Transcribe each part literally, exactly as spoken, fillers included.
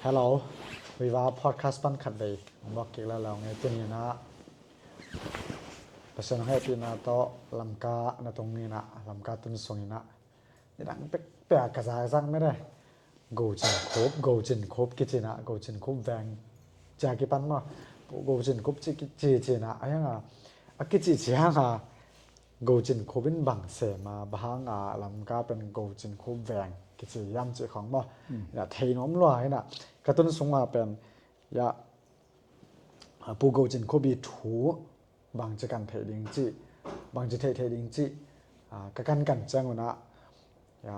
Hello, Viva Podcast pan khat vei muak kik la lo nge. Tuni in ah Pasian hong hehpihna tawh Lamka na tung in ah, Lamka tun sung in ah, nidang pekpek a ka zakzak mede, Go Cin Khup, Go Cin Khup kici in ah, Go Cin Khup veng cia kipan maw, Go Cin Khup ci kici ci in ah, a hiang a, a kici ci hiang a, Go Cin Khup in bang sem a, bang hang a Lamka pen Go Cin Khup veng kici hiam cih khawng maw, in ah thei nuam lua in ah, ka tun sung a pen, ya, a, Pu Go Cin Khup i thu bangci kan theih ding cih, bangci theih theih ding cih, a, ka kankan ciang un ah, ya,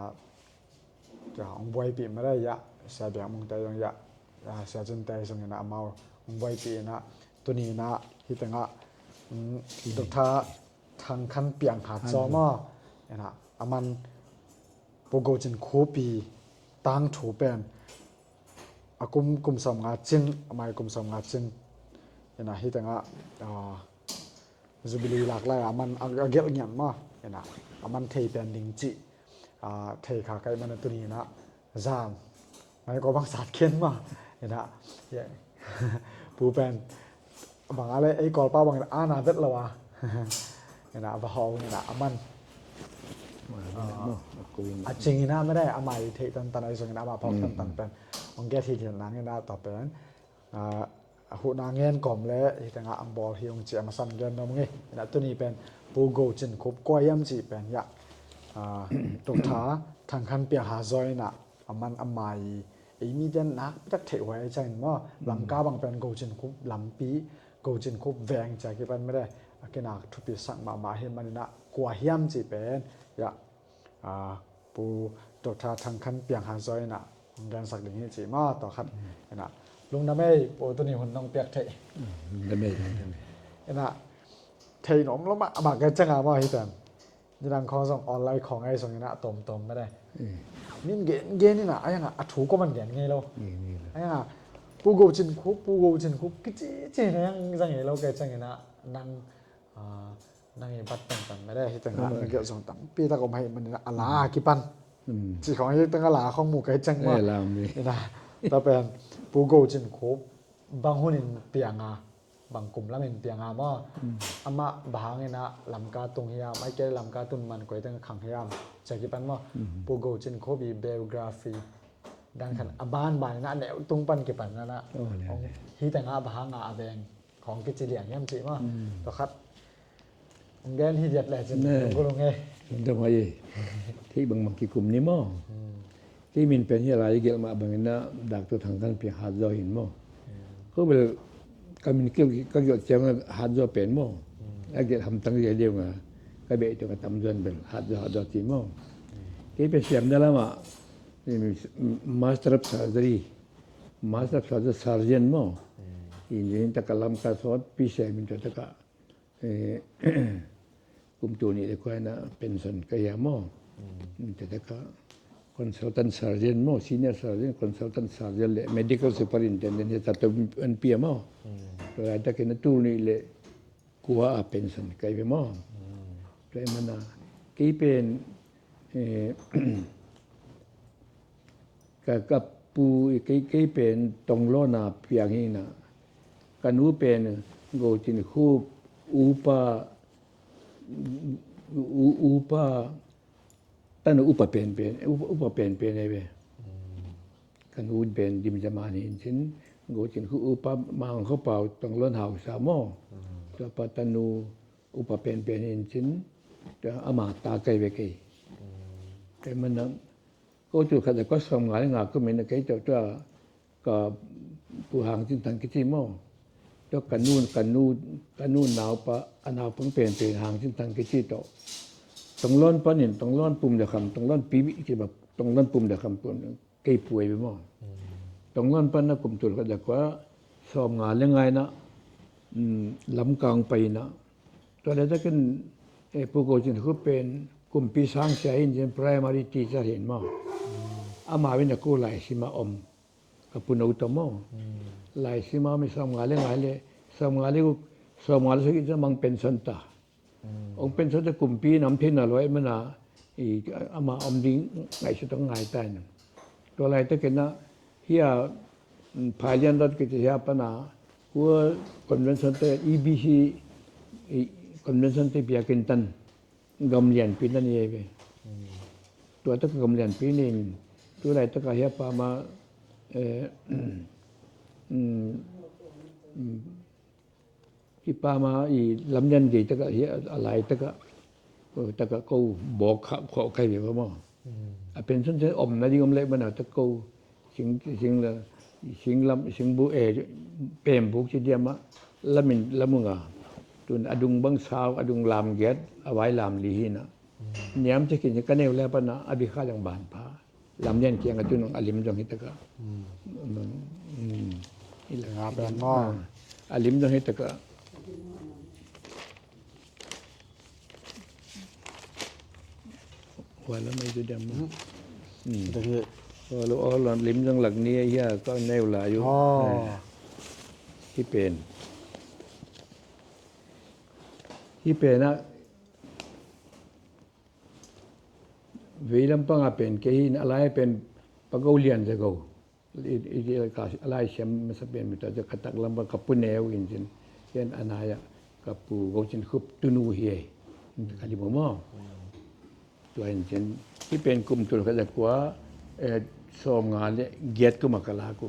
ya, hong buaipih mede, ya, Sia Biak Mung te zong, ya, ya, Sia Cin te zong in ah amau hong buaipih in ah, tuni in ah hih teng ah, um, Doctor Thang Khan Piang Hat Zaw maw, in ah, aman Pu Go Cin Khup i tangthu pen a kum, kum sawmnga cin, a mai kum sawmnga cin in ah hih teng ah, a, Jubilee lak lai a aman a, a gelh ngiat maw, in ah aman thei pen ding cih, a, thei kha ka hih man a tuni in ah zan mai ko bang sat khin maw, in ah, ya, Pu pen bang a le ei Kawlpau bangin a na vet lo a, in ah va hawng in ah aman a cing in ah mede, a mai theih tantan a i zong in ah, a mah phawk tantan pen hong get hi thian nang in ah, tua pen, a, a huhna ngen kawm le hih teng ah ang bawl hi ung cih a masa in gen nuam ing. In ah tuni pen Pu Go Cin Khup kua hiam cih pen, ya, a, Doctor Thang Khan Piang Hat Zaw in ah aman a mai, ei mite nakpi tak theih huai ciangin maw, Lamka bang pen Go Cin Khup lampi, Go Cin Khup veng cia kipan mede, a kinak thupi sak mahmah hi man in ah, kua hiam cih pen, ya, a, Pu Doctor Thang Khan Piang Hat Zaw in ah hong gensak ding hi cih maw, tua khat in ah, lungdam ei, Pu, tuni hun nong piak theih. Lungdam ei, lungdam ei. In ah thei nuam lo mahmah ka ciang a maw, hih pen nidang khawng zong online khawng a i zong in ah tawmtawm mede, min gen gen in ah, a hiang a, a thu ko man gen ngei lo. Gen ngei lo. A hiang a, Pu Go Cin Khup, Pu Go Cin Khup kici ci in ah hiang zang ngei lo ka ciang in ah, nang, a, nang i bat tantan mede, hih teng ah na gelh zong tampi tak om ahih man in ah, a la kipan cih khawng, hih teng ah la khawng mu ka hih ciang maw, in ah, tua pen Pu Go Cin Khup bang hun in piang a, bang kum lam in piang a maw, amah bang hang in ah Lamka tung hiam, ahih kei leh Lamka tun man koi teng ah khang hiam cia kipan maw, Pu Go Cin Khup i biography dang khat a banban in ah a neu tung pan kipan in ah, hih teng ah bang hang a a veng khawng kici liang hiam cih maw, tua khat hong gen hi diat lecin, ne, lungkul ung ei. Lungdam huai ei. Theih bangbang kikum ni maw. Kei min pen hih a lai i gelh mah bangin ah Doctor Thang Khan Piang Hat Zaw hi in maw. Ko bel ka min kei ka gelh ciang Hat Zaw pen maw, a gelh hamtang zia deuh nga, ka beh tawh ka tamzaw in bel Hat Zaw, Hat Zaw ci maw. Kei pen siamna lamah Master of Surgery, Master of Surgery, Surgeon maw. Engineer tak a lam ka sawt, P C I min tua tak a, eh, kum tul nih le kua in ah pension ka hih a maw. Min tua tak a consultant surgeon maw, senior surgeon, consultant surgeon le medical superintendent hi a, tua tawh an pia maw. Tua laitak in ah tul nih le kua a pension ka hi ve maw. Tua ahih man a kei pen, eh, ka, ka pu, kei, kei pen Tonglawn a piang hi in ah, ka nu pen Go Cin Khup upa, u-, upa, tanu upa penpen, upa, upa penpen hi ve. Ka nu pen Dim Za Man hi in cin, Go Cin Khup upa Mang Kho Pau, Tonglawn hausa maw. Tua pa tanu upa penpen hi in cin, tua ama ta ka hi ve kei. Kei man a, ko tul khat le kua sawmnga le nga kum in ah kei tawh tua ka Pu Hang Cin Thang kici maw, tua ka nu, ka nu, ka nu naupa, a naupang penpen Hang Cin Thang kici tawh Tonglawn panin, Tonglawn Pum le Kham, Tonglawn Pi, Tonglawn Pum le Kham, Pum, kei pu hi ve maw. Tonglawn pan a kum tul khat le kua sawmnga le nga in ah, um, Lamka hong pai in ah, tua laitak in, eh, Pu Go Cin Khup pen kumpi sang sia hi in cin, primary teacher hi in maw. Amau in a ko lai sim a om, ka pu no tawh maw. Lai sim a om hi sawmnga le nga le, sawmnga le guk, sawmnga le sagih ciang mang pension ta. Hong pension ta, kumpi in a om theihna lua ahih man a, i, ama om ding ngaihsut hong ngai ta in. Tua laitak in ah hih a Phailian Road kici hia pana, kua convention te, E B C convention te biakin tan, gam lianpi na ni ei ve. Tua taka gam lianpi ni in, tu lai taka hia pa ma, eh, mm, mm, Hi pa ma i lamlian gei taka hi a lai taka, taka ko bawk kha khuah kai ve maw. A pension sen om na ding om leh mana taka ko sing, sing la, sing lam, sing bu e, pem buk ci diam a, lamin lamunga. Tun a dung bang sau, a dung lam giat, a vai lam li hi na. Niam ci kin ka neu le pana a bi kha jang ban pha. Lamlian kiang a tun a lim zong hi taka. Hi la nga pen maw. A lim zong hi taka. Wala mai tu diam maw. Wala lim zong lak ni hia ka neu la yu. Hi pen. Hi pen a vei lampang a pen kei hi in a lai pen pa go lian za go. I, i, i, ka, a lai siam masa pen mi ta za ka tak lampang ka pu neu in cin. Ken a nai a ka pu go cin khup tunu hi ei. Ka lim maw. Tua in cin. Hi pen kum tul khat za kua, eh, sawm nga le giat kum a ka la ku.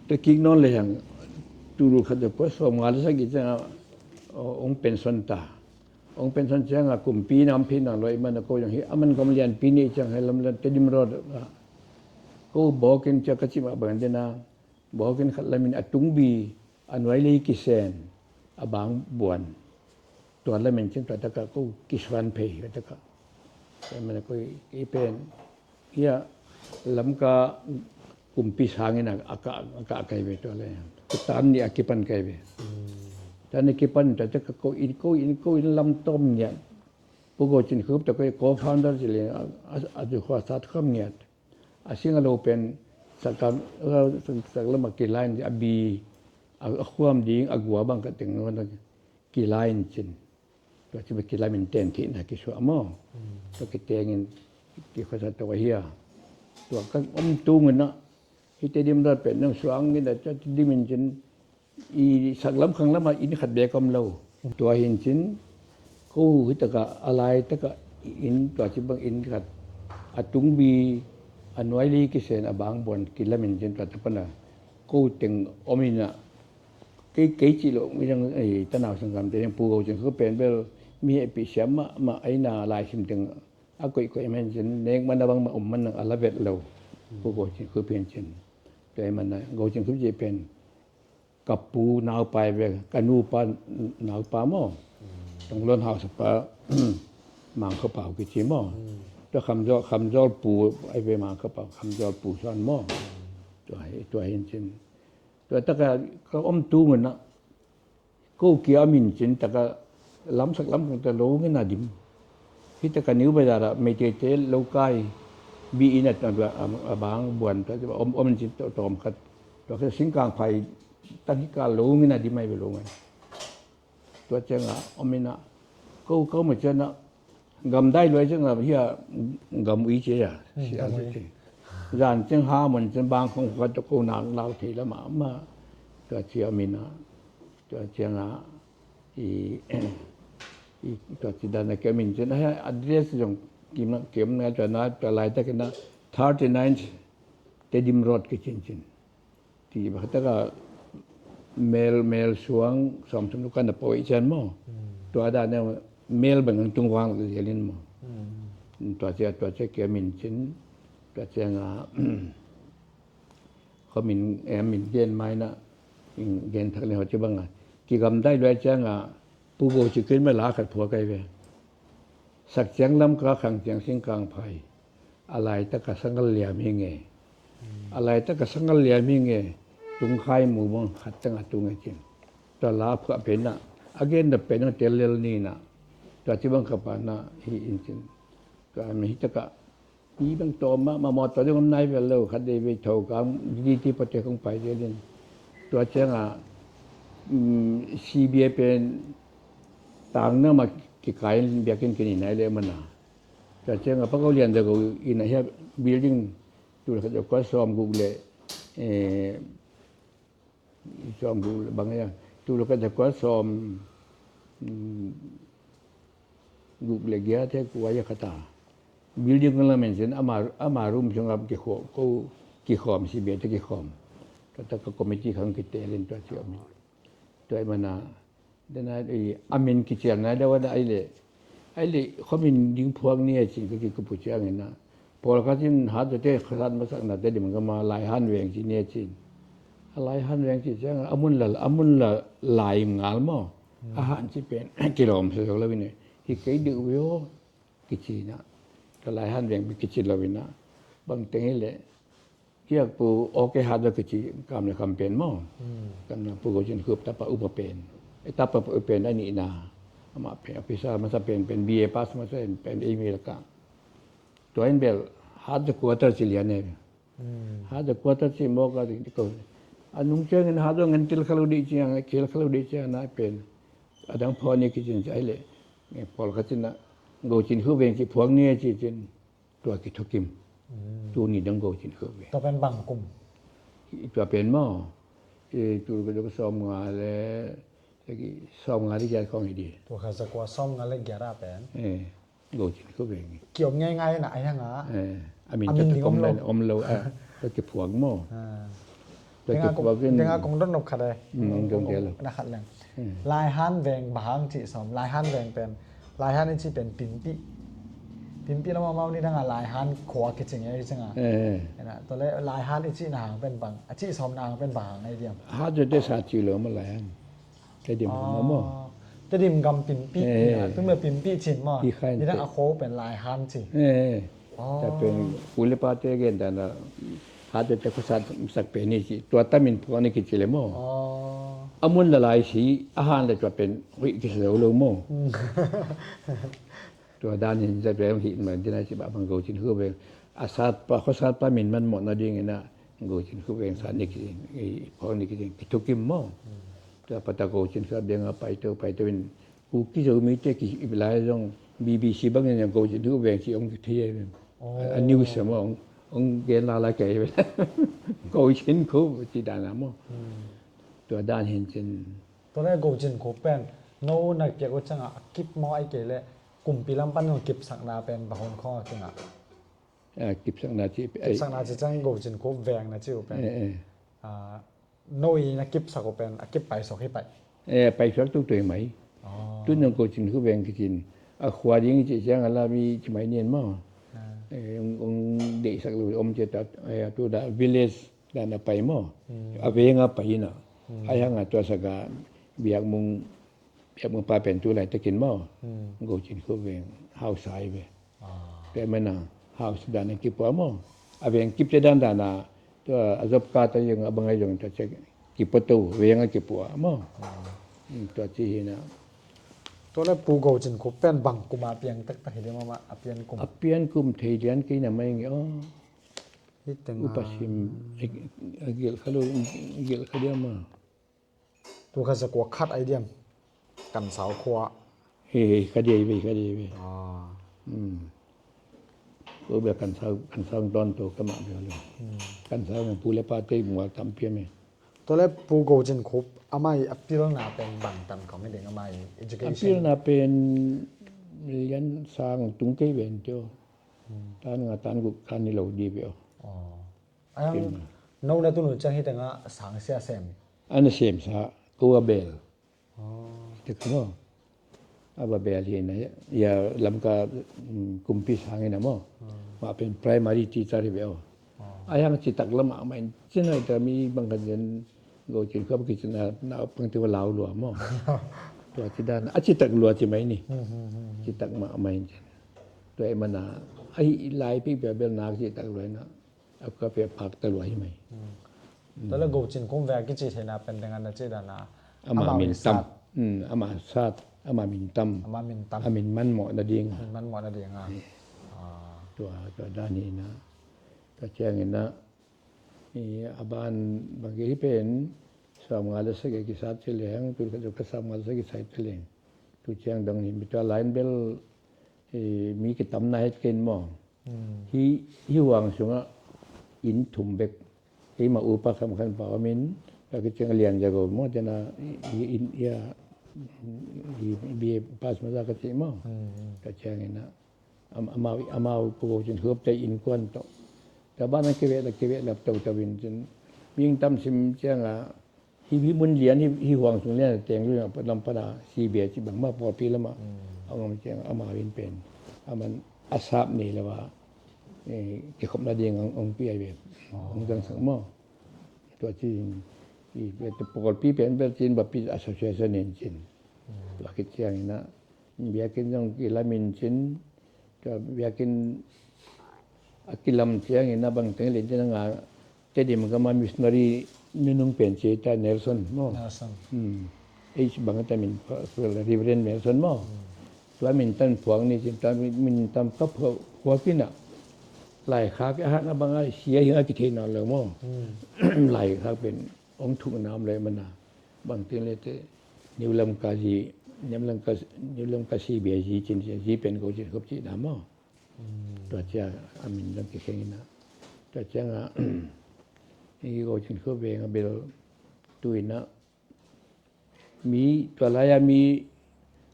Te kik non le hang tul khat za kua sawm nga le sa gi cang a, ong pension ta. Ong pension cianga kumpi nam phi nang loi mana ko jong hi aman gam lianpi ni ciang hi lam lan Tedim Road a ko bawkin cia ka cimah bang dena bawkin khat lamin a tungbi a nuai lei kisen a bang buan tua lamin cin tua taka ko kisuan phei tua taka tua mana ko i pen Hia lamka kumpi sangin a, a ka, a ka kai ve tua le. Tan ni a kipan kai ve. Tan ni kipan ta te ka ko in ko in ko in lam tom ngiat. Pu go cin khup ta ko ko founder ci le a, a, a ju khua sat kham ngiat. A sing a lo pen sakam, saklam a kilain a bi a, a khuam ding a gua bang ka teng no na kilain cin. Tua ci bek kilamin ten thihna kisuah maw. Tua kitengin kikhuasa tua hia. Tua ka om tungin a hite dim rat pen nang suangin a tua dimin cin i saklam khanglam a inn khat bek om lo. Tua hin cin ko hitaka a lai taka inn tua ci bang inn khat a tungbi a nuai li kisen a bang buan kilamin cin tua tapana ko teng omin a Kei, kei cih loh midang ei tanau sangkam te ding pu go cin khup pen bel mi hehpih siam mahmah ei na lai sim teng a koih koih men cin nek man a bangmah om man a la vet lo. Pu go cin khup pen cin tua ei man a go cin khup cih pen ka pu naupa ei ve ka nupa naupa maw. Tong lon hausa pa Mang Kho Pau kici maw. Tua Kham Zawl, Kham Zawl pu ei ve Mang Kho Pau Kham Zawl pu suan maw. Tua hi, tua hin cin Tua taka ka om tungun a ko kia min cin taka lamsak lamkang ta lo ngin a dim. Hi taka New Bazar a Meitei te lo kai bi in a, a, a bang buan ta om, om cin to, tom khat. Tua ka singkang phai tang hi ka lo ngin a dim ai ve lo ngai. Tua cianga om ina ko, ko ma ciana gamdai luai cianga hia gam ui cia sia ui cia. Zan ciang ha mon ciang bang khong khuat ko nak lau thei lama ma tua cia om ina tua cianga i, i tua ci dana ke min ciang hia address jong kim na kim na tua na tua lai ta kena thirty nine Tedim Road ke cin cin. Ti ba taka mel, mel suang som som luka na poi chan mo. Tua da ne mel bang tung wang le yelin mo. Tua cia, tua cia kia min cin tua cia nga kho min em min gen mai na gen thak le ho ci bang a ki gam dai luai cia nga pu go ci kin ma la khat phua kai ve. Sak ciang lam ka khang ciang sing kang phai. A lai taka sangal liam hi nge. A lai taka sangal liam hi nge. Tung khai mu bang khat tanga tung e cin. Tua la phuah pen na a gen da pen na tel lel ni na. Tua ci bang ka pa na hi in cin. Tua mi hi taka i bang to ma ma mo to ding om nai vel lo khat dei vei tho kang di ti pa te kong pai de din. Tua cianga C B A pen tang na ma kikai biakin kini nai le mana. Tua cianga pa ko lian da ko ina hia building Tul khat za kua sawm guk le, eh, sawm guk le bang ya. Tul khat za kua sawm, mm, guk le giat te kua ya khat a. Building kong lamen sin ama, ama room sungah kikhawm, ko kikhawm, C B I te kikhawm. Kata ka committee khang kitelin tua si om. Tua i mana, dena i, a min kicial nai deuh a da ai le. Ai le, khuamin ding phuak ni a cin ka kikupu ciangin a. Pawlkhat in hat te khasat masakna Tedim gama Laihan veng ci ni a cin. A Laihan veng ci ciangin, a mun la, a mun la lai ngal maw. A han ci pen, kilawm sa zo lo in e. Hi kei deuh ve aw. Kici na. Ka Laihan veng pi kici lo in a. Bang teng hi le. Kiak pu, okay hat lo kici kam le kam pen maw. Kam na Pu Go Cin Khup tapa upa pen. E tapa upa pen a nihna. Ama pen, officer masa pen, pen B A pass masa pen, pen ei mi laka. Tua in bel, hat lo quarter ci lian e. Hat lo quarter ci mawk a di ko. A nung ciangin hat lo ngen til kha lo dih ciang, khel kha lo dih ciang na pen. A dang phaw ni kicin ci ai le. Pawlkhat in a. Go Cin Khup veng ci phuak ni a ci cin. Tua kithukim. Tuni dang Go Cin Khup veng. Tua pen bang kum? Tua pen maw. E, tul khat za kua sawm nga le, sawm nga le giat khawng hi di. Tul khat za kua sawm nga le giat a pen. E. Go Cin Khup veng. Kiom ngaingai na ai hang a. Eh, a min a min tawh ding om om lo. Om lo, eh, tawh kiphuak maw. Ah. Tawh kiphuak in. Tenga kong don nop khat ai. Mm, kong don nop khat ai. Na khat leng. Mm. Laihan veng bang hang ci sawm. Laihan veng pen. Laihan i ci pen Pinpi. Pinpi lam a mau ni dang a Laihan khua kici ngei cang a. Eh. Ena, tua le Laihan i ci na hang pen bang. A ci sawm na hang pen bang hang ai diam. Ha, tua te sa ci lo maw Laihan. Tedim maw. Tedim gam Pinpi. Eh. Nia, tu me Pinpi cin maw. Pi khan. Ni dang te. A kho pen Laihan ci. Eh. Oh. Ta pen u le pa te gen dan a. Ha te te khosat sak pen ni ci. Tua ta min phuak ni kici le maw. Oh. A mun la lai si, a han le tua pen, hui kisi lo lo maw. Mm. Tua dan in za pen hi ma dina ci ba bang Go Cin Khup veng. A sat pa, khosat pa min man mawh na ding ina. Go Cin Khup veng sa ni ki, i, phuak ni ki, kithukim maw. Mm. Tua pata Go Cin Khup veng a paito, paito in. Kuki Zomite ki, i lai zong B B C bangin Go Cin Khup veng ci ong kithei ai. Oh. A, a news a maw, ong, ong gen la la kei. Go Cin Khup ci dan a maw. Mm. Tua dan hin cin. Tua le Go Cin Khup pen, no na piak uh cang a, a kip maw ai kei le, kumpi lam pan kipsakna pen, bang hun khawng a kingah. Ah, kipsakna ci, ai. Kipsakna ci ciang Go Cin Khup veng na ci uh pen. Eh, eh. Ah, no i na kipsak uh pen, a kip paisuak hi pai. Eh, paisuak tuk tuk hi mai. Oh. Tu nang Go Cin Khup veng kicin. A khua ding ci ciang a la mi ci mai nian maw. Ah. Eh, ong, ong deihsak lo om ci ta, eh, tu da village dan a pai maw. Hmm. A veng a pai ina. Hmm. Ai hang a tua sak a biak mung Biak mung pa pen tu laitakin maw. Hmm. Go Cin Khup veng hausa hi ve. Ah. Tua mana hausa dan a kipua maw. A veng kipte dandan a, tua a zop ka ta zong a bangai zong ta cek kipua to veng a kipua maw. Ah. Hmm, tua ci hi na. Tua le Pu Go Cin Khup pen bang kum a piang taktak hi dia maw, a pian kum. A pian kum thei lian kei na mai ngi aw. Hi teng a. Upa sim, a, a gel kha lo, a gel kha dia maw. Tul khat za kua khat ai diam. Kan sau khua. He, he, kha dia hi ve, kha dia hi ve. Ah. Hmm. Ko bia kan sau, kan sau ton to ka ma bia lo. Hmm. Kan sau na pu le pa te mual tam pia me. Tua le Pu Go Cin Khup, amai a pilna pen bang tan kau me ding amai education. A pilna pen lian sang tung kei ven tio. Hmm. Tan nga tan guk kan ni lo di ve o. Oh. Ayang, no na tunu ciang hi tengah sang sia sem. Ana sem sa, ko a bel. Oh. Te ko. A ba bel hi na, ya lam ka, mm, kumpi sang hi na mo. Hmm. Ma pen primary teacher hi be o. Oh. Ayang citak lam a main, cina ita mi bang kan jen go cin ko ki cina na pang ti wa lau lua mo. Tua ci dan, a citak lua ci mai ni. Hmm, hmm, hmm, hmm. Citak ma main cin. Tua i mana, ai lai pi bel bel na citak lua na. A ka pia phak ta lua hi mai. Hmm. Tua le go cin kum ve a kici theihna pen deng a na ci dan a. Ama min tam. Hmm, ama sat, ama min tam. Ama min tam. A min man mawh na ding a. Min man mawh na ding a. Eh. Ah. Tua, tua dan hi na. Tua ciang hi na. I a ban bang ki hi pen. Sawm nga le sagih kisat ci leng, tu ka sawm nga le sagih kisat ci leng. Tu ciang dong hi mi tua line bel, eh, mi kitam na het ken maw. Hmm. Hi, hi huang sungah, inn thum bek. Keimah upa Kham Khan Pau om in, ka kiciang a Lian Za Go maw, tena i, i, i, i, a, i, i B A pass masa ka cih maw. Ka ciangin a, am-, amau, amau Pu Go Cin Khup te innkuan tawh. Tua banah kiveh la, kiveh la, to, to in cin. Mihing tam sim ciang a, hih, hih mun lian, hih, hih huang sung lian teng lui lam pana C B I ci bangmah pawlpi lamah a ngam ciang amau in pen a man a sap nei lo a, eh, kikhopna ding ang ong piai ve, ong zangsak maw. Tua ci i pawlpi pen bel cin Baptist Association in cin. Tua kiciang ina biakinn zong kilam in cin, tua biakinn a kilam ciangin a bangteng lian cin a nga Tedim gama missionary nunung pen ci ta Nelson maw. Nelson. Hmm. Ei bang ta min Reverend Nelson maw. Tua min tan phuak ni cin tua min tan ka phuak ina. Laikhak a hat na bang a sia hi a kithei na lo maw. Laikhak pen ong thuk nam le mana. Bangteng le te New Lamka zi, New Lamka, New Lamka C B I zi cin zi pen Go Cin Khup ci na maw. Tua cia a min zong kikheng ina. Tua ciang a i Go Cin Khup veng a bel tu ina mi tua lai a mi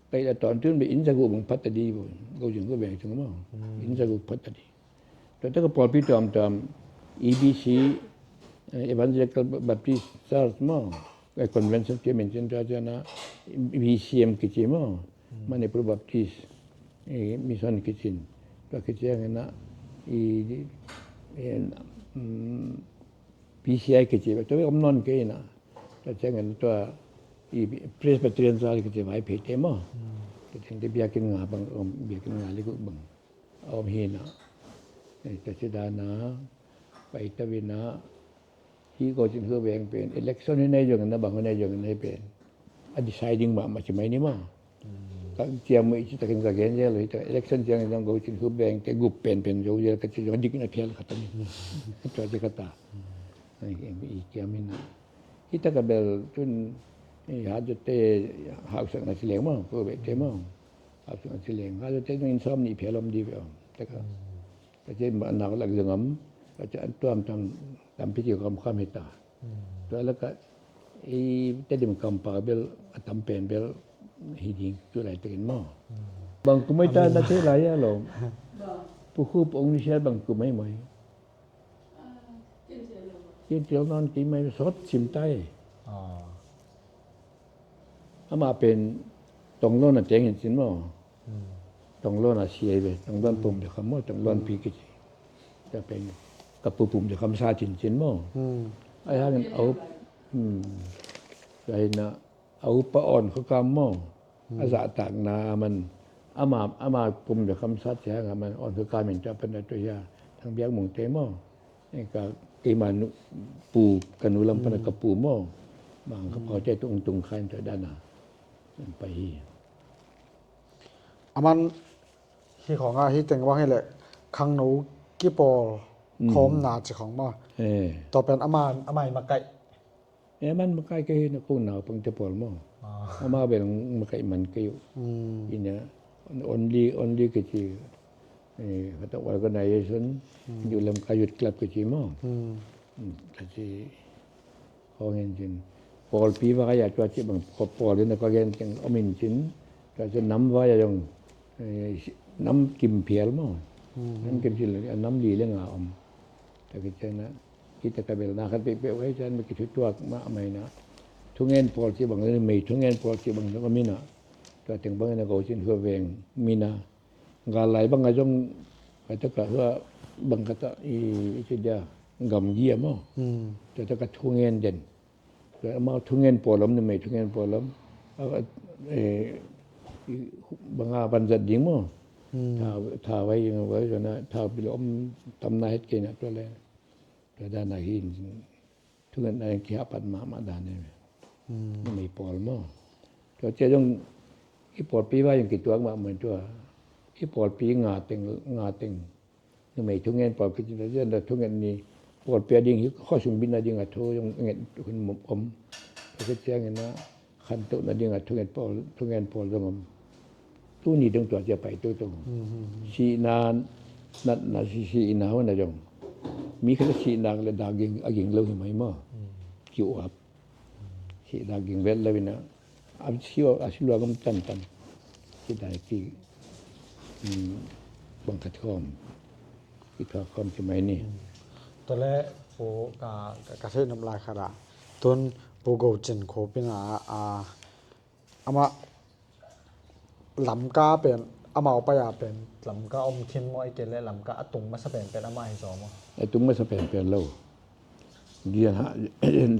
kaih a tawn tun bel inn za guk bang phat ta di bo. Go Cin Khup veng cung maw. Inn za guk phat ta di. Tua taka pawlpi tuamtuam E B C, eh, Evangelical Baptist Church maw. Convention kimin cin tua ciang a E B C M kici maw. Manipur Baptist, eh, Mission kicin. Tua kiciang ina i, i, mm, P C I kici. Tua om non ke ina. Tua ciang ina tua i Presbyterian Church kici vai phe te maw. Tua ciang te biakinn nga bang, om biakinn nga le guk bang. Om hi na. Eh, tua ci dana pai ta vina. Hih Go Cin Khup veng pen election hi nei zong na bang hi nei zong na pen a deciding mahmah ci mai ni maw. Ka ciam i ci takin ka gen zel lo hi ta election ciang zong Go Cin Khup veng te gup pen pen zo zel ka ci zong dik na phial khat ni. Tua ci khat ta. I kiam hi na. Hi ta ka bel tun i hat zo te hausak na ci leng maw ko be te maw. Hausak na ci leng hat zo te zong in som ni phial om di ve om. Te ka Ka ci a nak lak zong om, ka ci an tuamtuam tampi ci kham kham hi ta. Tua lak a i Tedim kampa bel a tam pen bel hi ding cu lai takin maw. Bang kum ai ta na thei lai a lo. Pu Khup ong ni sia bang kum ai mai. Cin tial non ki mai sot sim tai. Amah pen Tonglon a teng in cin maw. Tonglon a sia hi ve, Tonglon pum de kham maw, Tonglon pi kici. Tua pen ka pu pum de kham sa cin cin maw. Ai hangin a up, tua hi na a upa on khokam maw. A zahtakna a man ama, ama pum de kham sa ci hang a man on khokam in tua pen a tua hi a thang biak mung te maw. Ka keima nu pu ka nu lam pana ka pu maw. Bang ka pau te tung tung khan tua dana pai hi. A man hi khong a hi teng bang hi le khangno kipawl khawmna ci khong maw. Tua pen ama, ama i makaih. E man makaih kei hi na kong naupang te pawl maw. Ama bel makaih man kei uh. Ina only, only kici. Kata organization, New Lamka Youth Club kici maw. Kaci hong in cin pawlpi vai a tua ci bang pawl in a ka gen teng om in cin. Kaci nam vai a zong nam kim phial maw. Nam kim cin nam li le nga om. Kaci cin na Hi ta ka bel na khat peuhpeuh hei cian mi kithutuak mahmah ina. Thungen pawl ci bang le mei thungen pawl ci bang le ka mina. Tua teng bang ina Go Cin Khup veng mina. Gal lai bang a zong kata ka hua bang kata i, i ci dia gamgi a maw. Tua ta ka thungen den. Tua amau thungen pawl om ni mei thungen pawl om. Bang a ban zat ding maw. Tha, tha vai ing vai zona tha pil om tam na het kei na tua le. Tua dan a hi in thungetna in kihapat mahmah dan hi. Numei pawl maw. Tua cia zong i pawlpi vai in kituak mahmah in tua i pawlpi nga teng, nga teng numei thungen pawl kici tua cia tua thunget ni pawlpi a ding hi khuasung bin a ding a thu zong nget hun om. Tua cia ciangin a khantoh nading a thungen pawl, thungen pawl zong om. Tuni dong tua cia pai toto. Sihna natna sisihna hona zong Mi khat a sih nak le dak ging, a ging lo hi mai maw. Mm. Ki uap. Sih dak ging vet lo ina. A si, a si lua gam tantan. Sih dak ki, mm, bang khat khawm. Ki thua khawm ki mai ni. Mm. Tua le, Pu, ka, ka, ka theih nop lai khat ah. Tun Pu Go Cin Khup in a, a, amah Lamka pen, amau pai a pen, Lamka om khin maw, ahih kei leh Lamka a tung masa pen pen amah hi zaw maw? A tung masa pen pen lo. Zian Ha,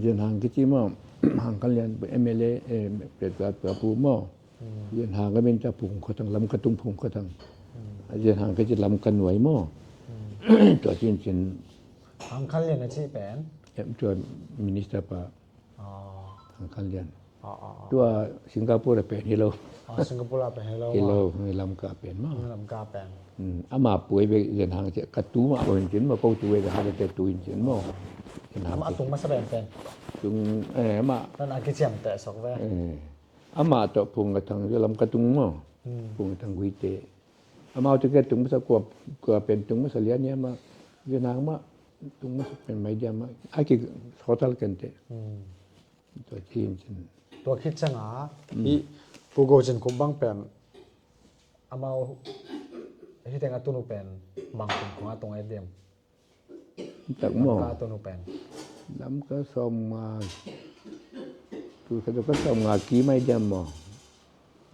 Zian Hang kici maw, Hang Khan Lian, M L A, eh, pet ka, ka pu maw. Hmm. Zian Hang ka min ta phung khatang, Lamka tung phung khatang. Hmm. Zian Hang kici Lamka nuai maw. Hmm. Tua cincin. Hang Khan Lian a ci pen? Em, tua minister pa. Oh. Hang Khan Lian. Oh, oh, oh. Tua Singapore pen hi lo. Oh, Singapore pen hi lo. Hi lo, ah. Hi Lamka pen maw. Hi Lamka pen. Hmm, ama puai ve Zian Hang ci, ka tu mah lo hin cin maw, ko tu ve ka ha te tu hin cin maw. Zian Hang ama ci. Tung masa pen pen. Tung, eh, ama. Nan a kiciam te sok ve. Eh. Ama tawh phung ka thang Lamka tung maw. Hmm. Phung ka thang gui te. Amau te ke tung masa kua, kua pen tung masa lian ni ama. Zian Hang mah tung masa pen mai dia mah. Ai ki hotel ken te. Hmm. Tua ci hin cin. Tua khit ciang a, mm, hi Pu Go Cin Khup bang pen, amau hi teng a tun uh pen, bang kum khong a tung ai diam. Tak maw. Lamka a tun uh pen. Lamka sawm nga, tu ka tu ka sawm nga ki mai diam maw.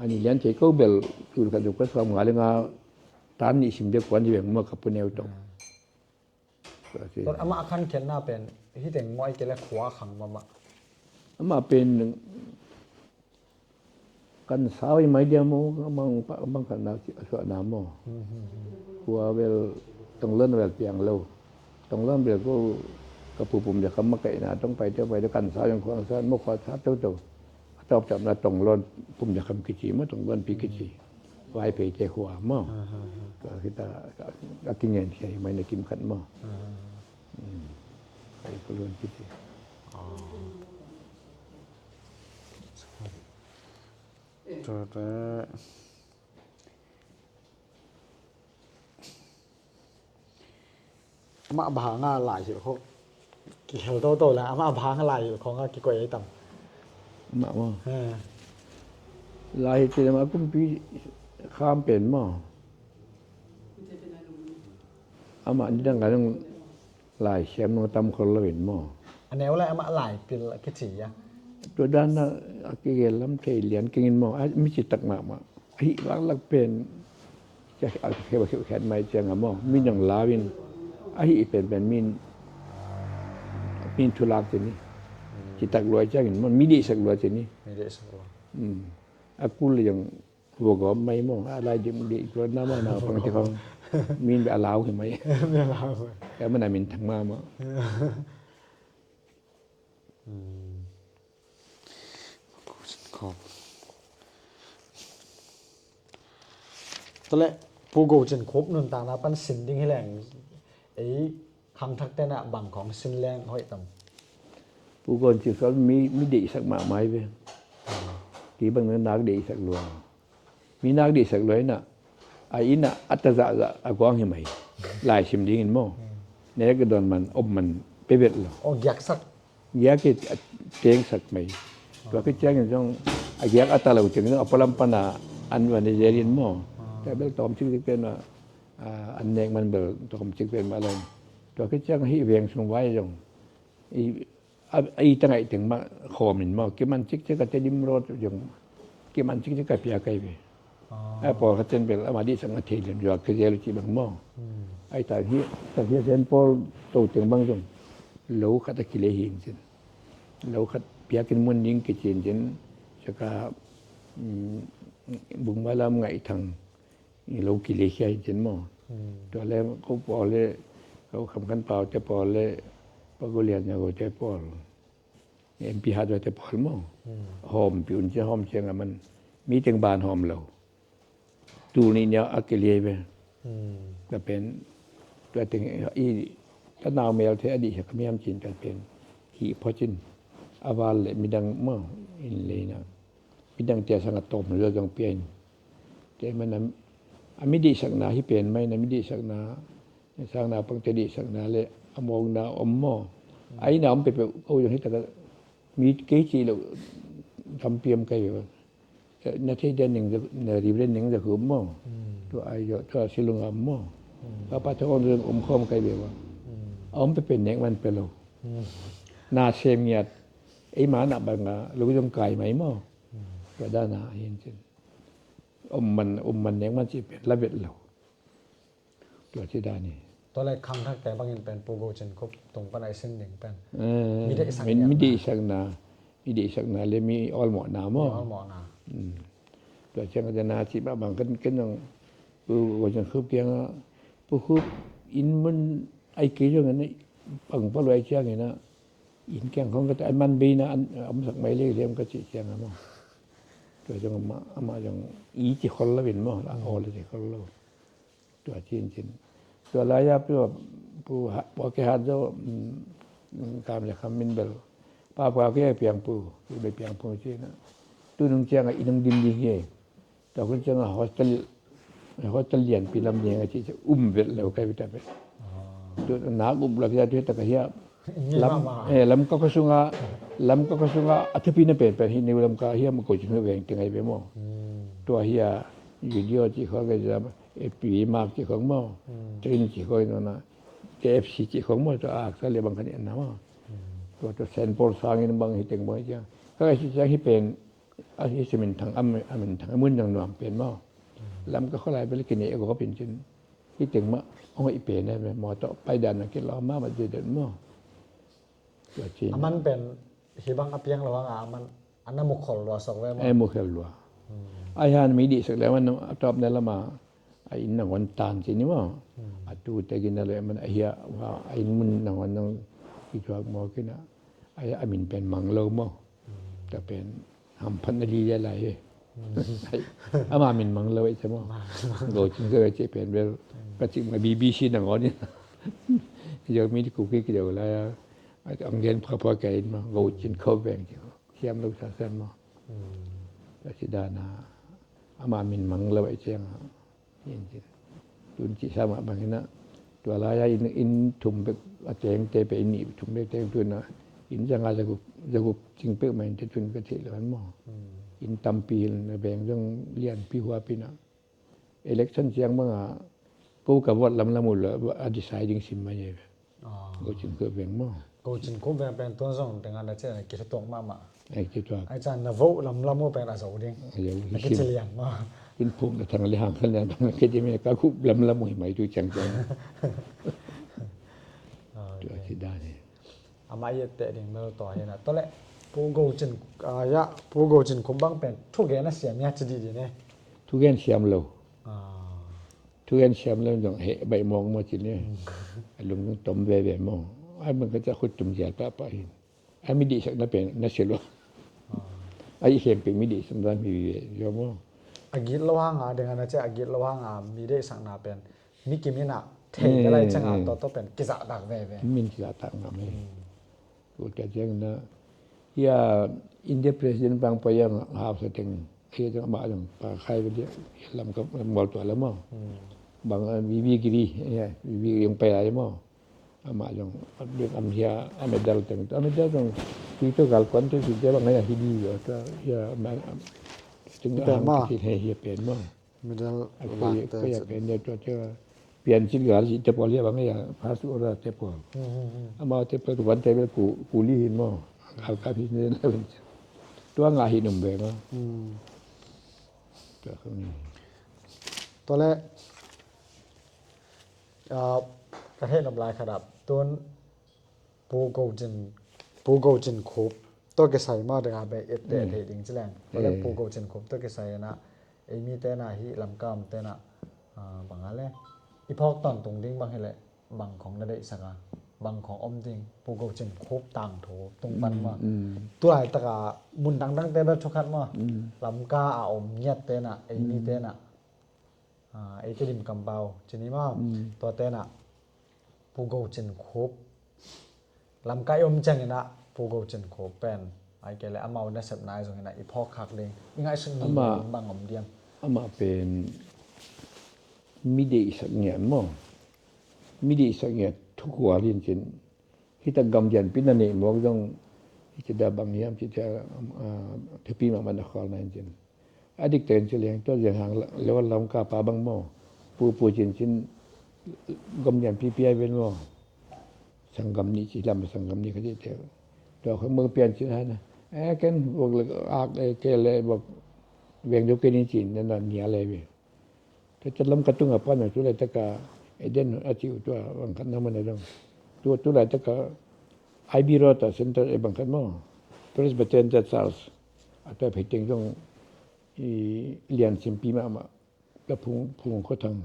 Ani lian cei ko bel, tu ka tu ka sawm nga le nga, tan ni sim de kuan di beng maw ka pu neu tong. Hmm. Tua amah a khankhiatna pen, hi teng maw ahih kei leh khua khang mahmah. Amah pen kan sau i mai dia maw, amah bang khatna a suahna maw. Hmm, hmm, hmm. Khua bel Tongluan bel piang lo. Tongluan bel ko ka pu Pum Za Kham makaihna tong pai teu pai teu kan sau i khua sa maw khua sa teu teu. A tawptawpna Tongluan Pum Za Kham kici maw, Tongluan pi kici. Vaiphei te khua maw. Ah, ah, ah. Tua khit a, a kingen khia hi mai na kim khat maw. Ah, ah, ah. Hmm. Kai Tongluan kici. Ah. Tua, tua. Amah bang hang a lai hilh khawng kihel toto le, amah bang hang a lai hilh khawng a kikoih ei tam. Amah maw? Ha. Lai hilh cih leh amah kumpi kham pen maw? Amah nidang ka dong lai siam nong tam khol lo in maw? A neu lai amah lai pil a kici a. Tua dan a, a kigel lam thei lian keng in maw? A mi citak mahmah. Ahi laklak pen, a kheu a kheu khen mai ciang a maw, min zong lau in, ahi pen pen min, min thu lak ci ni. Citak lua ciang in maw, mi deihsak lua ci ni. Mi deihsak lua. Hmm. A kul zong vua gawm mai maw, a lai dim deih tua na maw, na pang ci khong, min a lau hi mai. Min a lau hi mai. Ka man a min thang ma maw. Hmm. Tua leh Pu Go Cin Khup nuntakna pan sin ding hi leng ei khangthak te na bang khawng sin leng hoih tam? Pu Go Cin Khup mi, mi deihsak mahmah hi ve. Kei bang nak deihsak lua. Mi nak deihsak lua in a, a inn ah a ta zahzah a guang hi mai. Lai sim dingin maw. Nek a dawn man, om man pia vet lo. Oh, giaksak. Giak i a tengsak mai. Tua khit ciangin zong a giak a ta lo ciangin zong a pualam pan a an van i zel in maw. Tua bel tawm cikcik pen mah, a, an nek man bel tawm cik pen mah lo. Tua khit ciang hih veng sung vai zong i A, a i tangaih teng mah khawm in maw, kiman cikcik a Tedim Road zong kiman cikcik a piak ahi ve. Ah. A pawlkhat ten bel amah deihsakna thei lem zuak ka zel uh cih bang maw. Hmm. Ahi ta hi, ta hi a Saint Paul to teng bang zong lo khat a kilei hi in cin. Lo khat piak in mun ding kici in cin. Saka, mm, Bungmalam, Ngaihthang, lo kilei khia hi cin maw. Hmm. Tua le ko pawl le, ko Kham Khan Pau te pawl le, Pa Go Lian Nyago te pawl, M P Hat Wai te pawl maw. Hmm. Hawm pi un cia hawm ciang a man. Mi teng ban hawm lo. Tul nih nia a kilei ve. Hmm. Ka pen, tua teng i, ta nau mel the a dih hiak miam cin ka pen. Hi pho cin. A val le midang maw. In leina. Midang tia sang a tawm lo zong pia in. Tua man a, a mi deihsakna hi pen mai na mi deihsakna, sang naupang tia deihsakna le a mawkna om maw? A inn a om peuhpeuh ko zong hi takah mi kei cih loh tampi om kai ve. Na thei dia ning za, na ri dia ning za khup maw? Tua ai zaw, tua silung a om maw? Ka pa thawng zong om khawm kai ve maw? A om peuhpeuh nek man peuh lo. Na sem ngiat. Ei ma na bang a lo zong kai mai maw? Tua dan a hi in cin. Om man, om man nek man cih pen la vet lo. Tua ci dan hi. Tua le khangthakte bangin pen Pu Go Cin Khup tung pan a i sin ding pen. Eh, mi deihsak mi, mi deihsakna, mi deihsakna le mi awlmawhna maw? Mi awlmawhna. Mm. Tua ciang ka na ci mah bang kan, kan zong Pu Go Cin Khup kiangah, Pu Khup, inn mun ai kei zong an pang pa luai ciangin ah, inn kiang khong ka ta, ai man bei na an, a omsak mai lei liam ka cih ciangah maw? Tua zong amah, amah zong i ci khol lo in maw? La aw le ci khol lo. Tua cincin. Tua lai-a pu, pu ha, pu ke hat zo, mm, kam le kham min bel. Pa pu ke piang pu, pu be piang pu cina. Tu nung ciang a i nung din ding hi. Tua kun ciang a hostel, hostel lian pi lam ding a ci, ci um vel lo kai bita pe. Tu nak um lo kia tu ta ka hia. Lam, eh, Lamka khua sunga, Lamka khua sunga a thupi na pen pen hi New Lamka hi a ma ko ci hnu veng ti ngai ve maw. Tua hi a video ci khong ka jam, F P V Mark ci khong maw. Train ci khong nona, K F C ci khong maw, tua a ka le bang kan na maw. Tua tua Saint Paul sangin bang hi teng bang hi ciang. Ka ci ciang hi pen, a hi si min thang, a min thang, a mun nang nuam pen maw. Lamka khua lai bel kine e gop in cin. Hi teng mah, ong i pen e, mawtaw, paidan a kilawm mahmah deuhdeuh maw. Tua ci. A man pen, hi bang a piang lo hang a, a man, a na mukhol lua sok ve maw. Eh, mukhol lua. Ai han mi dih sak le man, a tawp ne lama, a inn nangawn tan ci ni maw. A tu te gina le man, a hia, a inn mun nangawn nang, i tuak maw kina, a hia a min pen mang lo maw. Ta pen, hamphatna li le lai hi. Ama min mang lo ei te maw. Go Cin Khup ei te pen bel. Ka cik ma B B C nangawn in. Yo mi di ku ki ki deuh lai a. Ang gen pha pha ka in maw. Go Cin Khup veng ci. Siam lo sa siam maw. Ka ci dan a. Ama min mang lo ei te nga. Tun ci sa mah bangin ah, tua lai-a inn, inn thum bek a tengte pe, inn nih thum bek teng tun ah, inn zanga zagup, zagup cing peuhmah in te tun ka theih lo han maw. Inn tampi in a veng zong lianpi huapi in ah. Election ciang bangah ko ka vote lamlam uh lo a deciding sim mai e. Go Cin Khup veng maw. Go Cin Khup veng pen tuan zong tengah na cian a kithutuak mahmah. Ai kithutuak. Ai cian na vote lamlam uh pen a zo ding. A zo ding. Na kici lian maw. Kin phung na thang le hang khan lian thang kei ding me ka khup lamlam uh hi mai tu ciang ciang. Tua ci dan hi. Amah i etteh ding mel tua hi na. Tua le Pu Go Cin, ah, ya, Pu Go Cin Khup bang pen thugen a siam ya ci dih dih ne. Thugen siam lo. Thugen siam lem zong heh baih mawk maw ci ni. A lung zong tom veve maw. Ai man ka ca khut tum zial pahpah hin. Ai mi dihsak na pen na sia lua. Ai khempeuh mi dihsak na mi vive zua maw. A git lo hanga deng ana cia a git lo hanga mi deihsakna pen mi kim ina thei ka lai canga tawtaw pen kizahtak veve. Min kizahtak ngam hi. Tua ciangin ah, hia India President pang pai ang hausa teng, hia teng amah zong pa khai ve dia, lam ka mual tua le maw. Bang, ah, V V Giri, hia, V V Giri zong pai lai maw. Amah zong, am hia, a medal teng, a medal zong, tui to gal kuan te, tui te bang hia, hi di, hia, hia, ma, teng, hia pen maw. Medal lakte pen dia tua tua. Piancil gal cih te pawl hia bang hia, first order te pawl. Amau te pawl tuan te bel ku, kuli hin maw. Gal kap hin den la ben. Tua ngah hin um ve maw. Tua khong ni. Tua le, ah, ka thei nop lai khat ah tun Pu Go Cin, Pu Go Cin Khup tawh kisai maw, dengah bei etteh thei ding ci leng. Tua le Pu Go Cin Khup tawh kisai inah, ei mite inah hih Lamka omte inah, ah, bang a le, i phawk tawntung ding bang hi leh, bang khong na deihsak a, bang khong om ding, Pu Go Cin Khup tangthu tung pan maw. Tu laitak a mun dangdangte bel thukhat maw, Lamka a om ngiatte inah, ei mite inah, ah, eite dim kampau ci ni maw. Tuate inah Pu Go Cin Khup, Lamka i om ciangin ah Pu Go Cin Khup pen, ai kei le amau nasepna i zongin ah i phawk khak ding, i ngaihsut ding bang om diam. Amah pen mi deihsak ngiat maw. Mi deihsak ngiat thukual hi in cin. Hita gam lianpi na neih mawk zong hita dah bang hiam cih cia, ah, thupi mahmah na khual na hi in cin. A diktakin ci leng tua ziang hang lo lam kapa bang maw. Pu pu cin cin gam lianpi pia ven maw. Sanggam nih ci lam sanggam nih ka cih tel. Tua khong mawk pian cin hana. Eh, ken vok le ak, eh, ke le vok veng deuh ke nin cin na na nia le ve. Tua cia lam ka tunga pan a tu laitaka Eden a ci uh tua bang khat na man a dong. Tua tu laitaka I B Road a center e bang khat maw. Presbyterian Church a tua phei teng zong i lian simpi mahmah. Tua phung, phung khuathang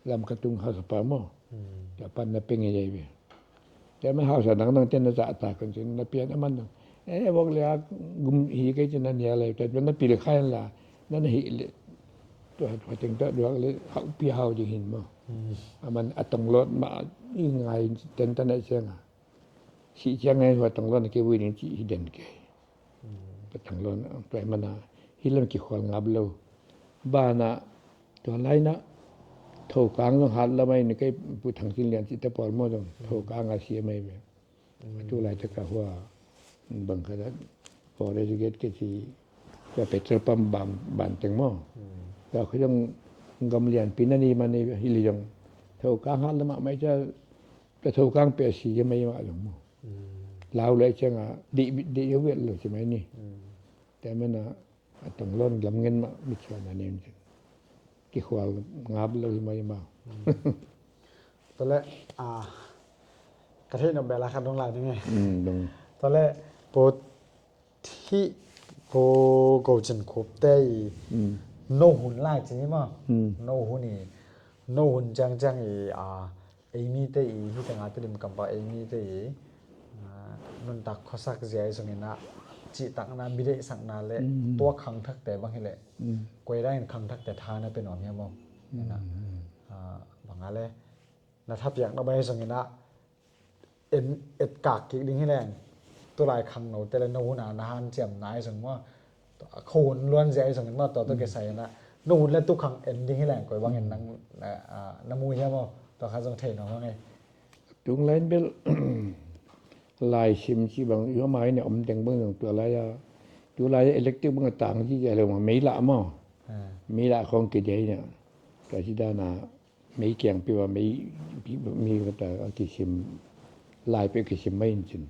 lam ka tung hausa pa maw. Tua pan na peng i dei ve. Tua man hausa nang nang ten na zahtak kon cin na pian a man dong. Eh, vok le a gum hi kei cin na nia lai. Tua na pil khai la na na hih le. Tua, tua teng tua duak le hauh pia hau ding hin maw. A man a tong lawt mah i ngai ten ta na ciang a. Sih ciang ngai hua tong lawt na ke vui ding ci hi den ke. Ka tong lawt na tua i man a hi lam kikhual ngap lo. Ban a tua lai na thokang zong hat lam ai ni kei pu thang cin lian ci ta pawl maw zong thokang a sia mai ve. Tu laitaka hua bang khat a forest gate ke ci tua petrol pump ban, ban teng maw. Tua khu zong gam lianpi na ni man ni hi li zong thokang hat lam a mai cia tua thokang pe a si cia mai mah zong maw. Lau lai ciang a dih, dih vet lo ci mai ni. Tua man a a tong lawt lam ngen mah mitsuan a nem cin. Kikhual ngap lo hi mai mah. Tua le, a, ka theih nop bel a khat dong lai ding e. Tua le, pu Thih, pu Go Cin Khup te i no hun lai ci ni maw. No hun i, no hun ciang ciang i, a, ei mite i hi tengah Tedim kampa ei mite i, a, nuntak khuasak zia i zongin a cihtakna, mi deihsakna le tua khangthakte bang hileh koi dangin khangthakte tha na pe nuam hiam maw? Ina, a, bang a le na thapiakna bang i zongin a en etkak kik ding hileng tulai khangnote le no hun a na hanciamna i zong maw? Khuahun luanzia i zongin maw tua tawh kisai in a no hun le tukhang en ding hileng koi bangin nang na, a, na mu hiam maw? Tua kha zong thei nuam hang e. Tung lai in bel laisim ci bang i hua mai ne om teng bang zong tua lai a tu lai a electric bang a tang ci zia lo ma mei lah maw? Mei lah khong kidei na tua ci dan a mei kiang pi wa mei pi mi kata a kisim lai pe kisim mai in cin.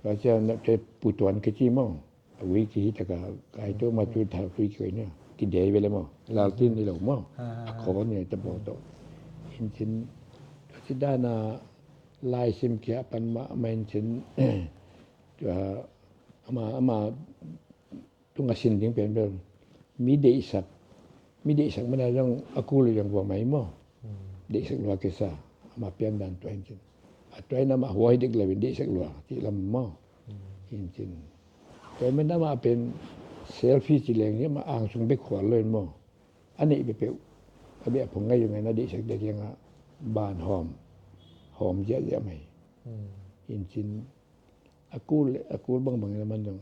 Tua cia na te putuan kici maw. A wiki hi taka kai tu ma tu thal wiki koi ni kidei vele maw. Laltin ni lo maw. A khon ni ta bo to. In cin tua ci dan a laisim kia pan ma ma in cin. Tua ama ama tunga sin ding pen bel mi deihsak, mi deihsak mana zong a kul zong vua mai maw. Deihsak lua kisa ama pian dan tua hin cin a tua hin ama huai dik lo in deihsak lua cih lam maw. Hin cin tua min ama pen selfie ci leng hi ama angsung bek khual lo in maw. A neih peuhpeuh a beh a phung ngai zong in a deihsak dek hiang a ban hawm hawm ziahziah mai. Hin cin a kul a kul bangbang in a man zong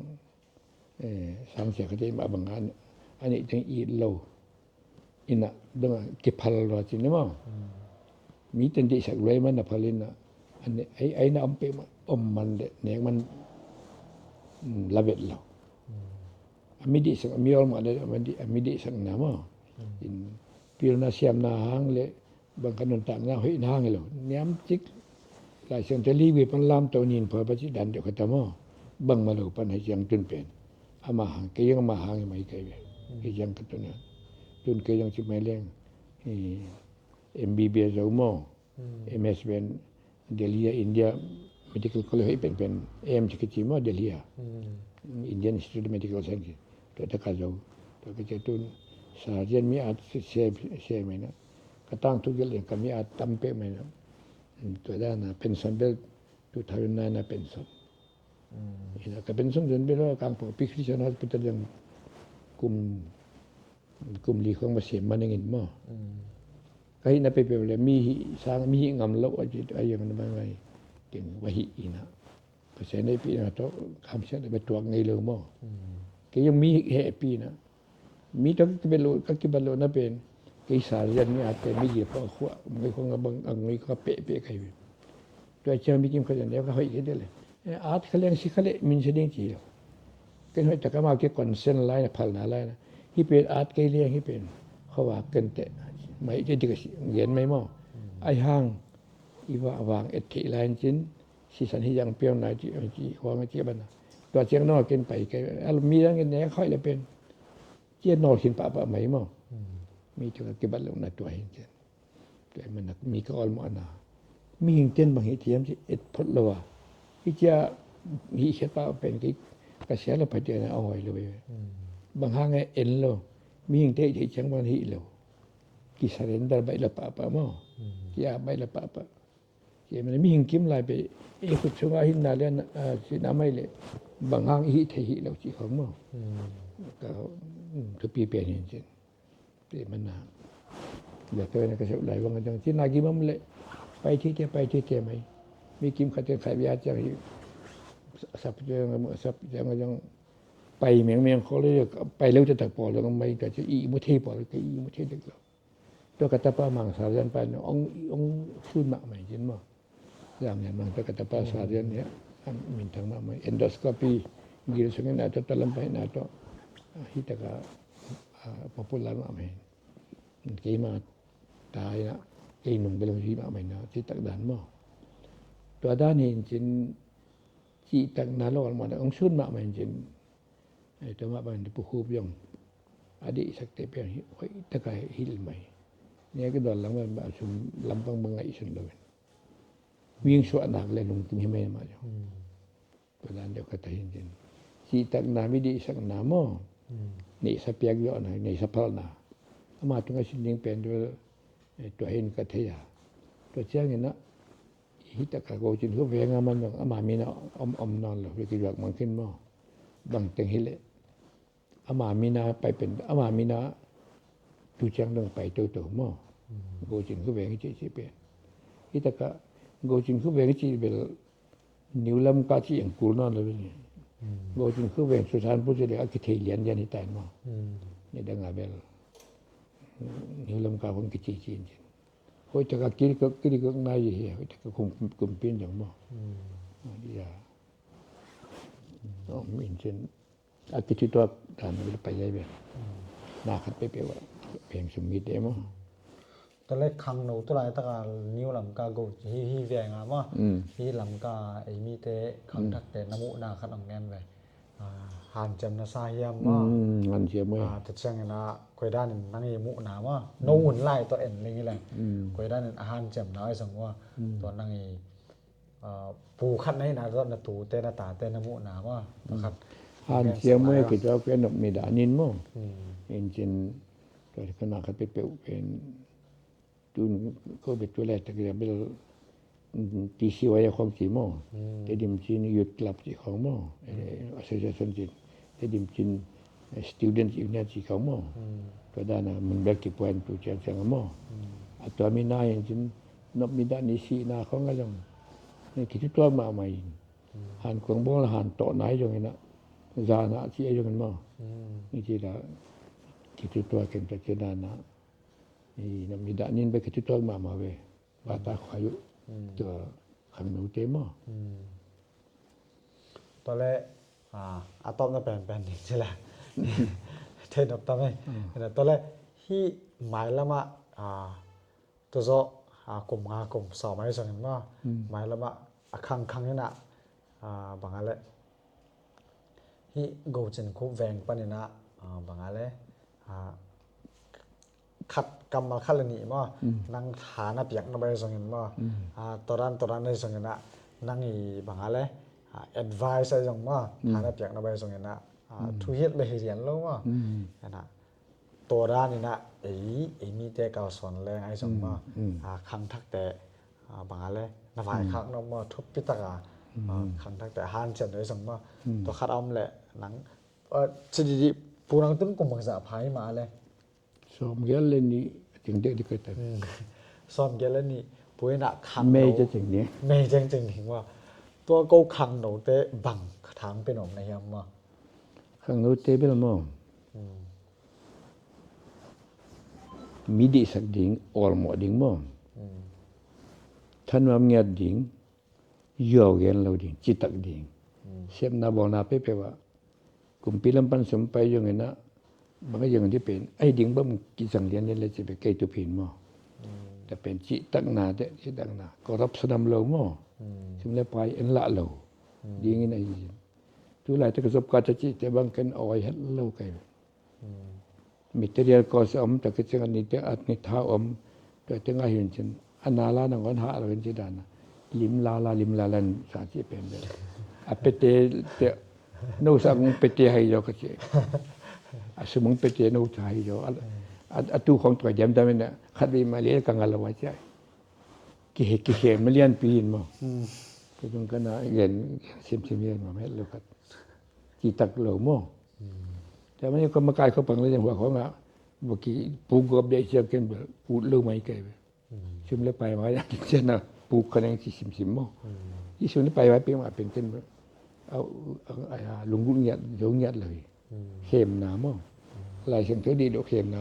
eh, sangsia kha te mah bang a, a neih teng it lo. Ina dong a kiphal lo a cin ni maw. Mi ten deihsak luai man a phal ina a ne, ai, ai na om pe ma, om man le nek man, mm, la vet lo. A mi deihsak, a mi ol mah le a mi deihsak na maw. In pilna siamna hang le bang ka nuntakna hoih na hang hi lo. Niam cik Lai Siangtho li ve pan lam to nin pha pa ci dan deuh kha ta maw. Bang ma lo pan hei ciang tun pen ama hang kei zong ama hang hi mai kai ve. Hei ciang ka tun a tun kei zong ci mai leng M B B S zo maw. M S pen Delhi a India Medical College hoih penpen M ci kici maw Delhi a Indian Institute of Medical Science. Tua taka zo tua kici tun surgeon mi at se se mai na. Ka tangthu gelh in ka mi a tam pek mai na. Tua dan a pension bel two thousand nine a pension. Ina ka pension zen bel a Kangpokpi Christian Hospital zong kum, kum li khong va sem man ing in maw. Ka hihna peuhpeuh le mi hih sang mi hih ngam loh a ci a iang na mai mai. Ken va hih ina. Pasian neihpihna tawh kamsiatna bia tuak ngei lo maw. Kei zong mi hehpihna mi tawh ka kibat lohna pen kei surgeon mi ate mi gil khong a khuah ngei khong a bang a ngei khong a pehpeh kai ve. Tua ciang mi kim khat in, "Ka hoih kei dih le, eh, at kha leng si kha le min sia ding," ci lo. Ken hoih tak a, amau ke consent lai na, phalna lai na. "Hih pen at kei leng, hih pen khuavak ken teh mai," ci dih ka si gen mai maw. Ahi hang i va vang et theih lai in cin, sisan hi zang piau nai ci, ci huang a ci ban a. Tua ciang no ken pai kei, a lo mi dang in ne hoih le pen. Cia nawl khin pahpah mai maw. Mi tua ka kibat lo na tua hin cin. Tua hi manin mi ka awlmawhna, mihing ten bang hih thiam ci et phot lo a. Hih cia hih khiat pah pen kei ka sia lo pha cia na a hoi lo ve. Bang hang e en lo. Mihing te hih ciang bang hih lo. Ki surrender baih lo pahpah maw. Ki a baih lo pahpah. Cia manin mihing kim lai pe e khut sunga hinna le, ah, sihna mai le bang hang i hih thei hih lo ci khong maw. Ka, um, thupi pen hin cin. Tua manin a, tua na ka sep lai bang a dang cin a gimam le pai thei te, pai thei te mai. Mi kim khat ten khai bia ciang hi, sap ciang, sap ciang a dang pai mengmeng khol le, pai lo te tak pawl dang mai, tua ci i mu thei pawl, ka i mu thei dek lo. Tua ka tapa Mang Sa Lian pa in ong, ong sun mahmah in cin maw. Zang Lian Mang tua ka tapa Sa Lian hi a, a minthang mahmah. Endoscopy gil sungin a tua, tua lam pai na tua, ah, hih tak a, ah, popular mahmah hi. Keima ta hi a, kei nung bel hi mahmah hi na, cih tak dan maw. Tua dan hi in cin, cih tak na lo, a lo mah ong sun mahmah in cin. Ai, tua mah bangin Pu Khup zong a deihsak te pen hoih taka hilh mai. Nia ka dawn lam bang, a sum lampang bang ngaihsun lo in. Vingsuah nak le lungkim hi mai mah zong. Tua dan deuh ka ta hin cin. Cih tak na, mi deihsak na maw. Neihsa piak zawh na, neihsa phalna. Ama tungah sin ding pen tua, eh, tua hin ka thei a. Tua ciangin ah, hih tak a Go Cin Khup veng a man zong ama min a om, om nawn lo, hi ki zuak mang khin maw. Bang teng hi leh. Ama min a pai pen, ama min a tu ciang dong pai toto maw. Go Cin Khup veng i cih cih pen. Hih tak a Go Cin Khup veng i cih bel New Lamka cih ang kul nawn lo bel. Go Cin Khup veng Susanpur cih leh a kithei lianlian hi ta in maw. Ni dang a bel New Lamka khong kici ci in cin. Hoih tak a kiri kok, kiri kok nai hi, hoih tak a kum, kum pin dang maw. Dia. Om in cin. A kici tuak dan bil pai ai bel. Na khat peuhpeuh a, peng sum mi te maw. Tua leh khangno tu laitak a New Lamka Go hi, hi veng a maw. Hi Lamka ei mite khangthakte na muhna khat ong ngen ve. Ah, hanciam na sa hiam maw. Hanciam maw. Ah, tua ciangin ah koi danin nang i muhna maw. No hun lai tua en ling i leng. Koi danin a hanciam na ai sang maw. Tua nang i ah, pu khat na hihna tawh na tute na tate na muhna maw. Pakhat. Hanciam maw, kituak pen nop mi danin maw. In cin, tua ka na khat peuhpeuh pen tun ko bel tu laitak a bel, T C Y a khong ci maw. Tedim cin Youth Club ci khong maw. Eh, association cin. Tedim cin, eh, Students Union ci khong maw. Tua dan a mun bek kipuan tu ciangciang maw. A tua mi na in cin, nop mi dan i sihna khong a zong. Ni kitutuak mahmah in. Han kuang bawng la han tawh na i zong in a. Zan a ci a zong in maw. Ni ci la kitutuak ken tua ci dan a. Ni nop mi dan in bek kitutuak mahmah ve. Bata khua yu. Tua khangnote maw. Tua leh, ah, a tawpna penpen ding ci la. Thei nop tam ei. Tua leh, hih mailam ah, ah, tua zawh, ah, kum nga kum sawm ai zongin maw. Mailam ah, a khangkhang in ah, ah, bang a leh. Hih Go Cin Khup veng panin ah, ah, bang a leh. Ah, khat kammal khat le nih maw. Nang tha na piak na bai zongin maw. Ah, tua dan, tua dan ai zongin ah, nang i bang a leh, ah, advice ai zong maw. Tha na piak na bai zongin ah, ah, thuhilh bek hi lian lo maw. Ana, tua dan in ah, ei, ei mite kalsuan leng ai zong maw. Ah, khangthakte, ah, bang a leh, na vaikhak na maw, thupi tak a, ah, khangthakte hanciam ai zong maw. Tua khat a om leh, nang, ah, ci didi, pu nang tun kum bangzah pha hi mah leh. Sawmgiat le nih, cing dek dek ka ta. Sawmgiat le nih, pu in ah khangno. May cing ding. May cing ding maw. Tua ko khangnote bang thang pen om na hiam maw. Khangnote bel maw. Mi deihsak ding, awlmawh ding maw. Thanuam ngiat ding, Yuau gen lo ding, citak ding. Sepna bawlna peuhpeuh ah kumpi lam pan sum pai zongin ah, bang a zongin dih pen, ahi ding bang kizang lian lian le ci peuh kei tu phin maw. Tua pen citakna te, citakna. Corruption om lo maw. Sum le pai en lah lo dingin ahi. Tu laitak zop ka ta cihte bang ken awi het lo kai. Material cost om, tua kiciang a nite, a ni thau om, tua teng a hin cin. A nala nangawn hah lo in ci dan a. Lim lala, lim lala in sa ci pen bel. A pete, te, no sa kung pete hai zo ka ci. A sumung pete no sa hai zo. A, a, a tu khong tua diamdiam in a, khat vei mah lian ka ngal lo a ci. Kihe, kihe ma lianpi hin maw. Ka tung ka na gen, gen sim sim hin maw, het lo khat. Citak lo maw. Tua mah ka makai khua pang le hua khua ngah, baki puk gop dei ciang ken bel, ut lo mai kai bel. Sum le pai mai, ciang na puk ka neng ci sim sim maw. Ci sum le pai mai pi ma pen ken bel. Au, au, ai, a, lunggulh ngiat, zo ngiat lo hi. Khemna maw. Lai Siangtho dih lo khemna,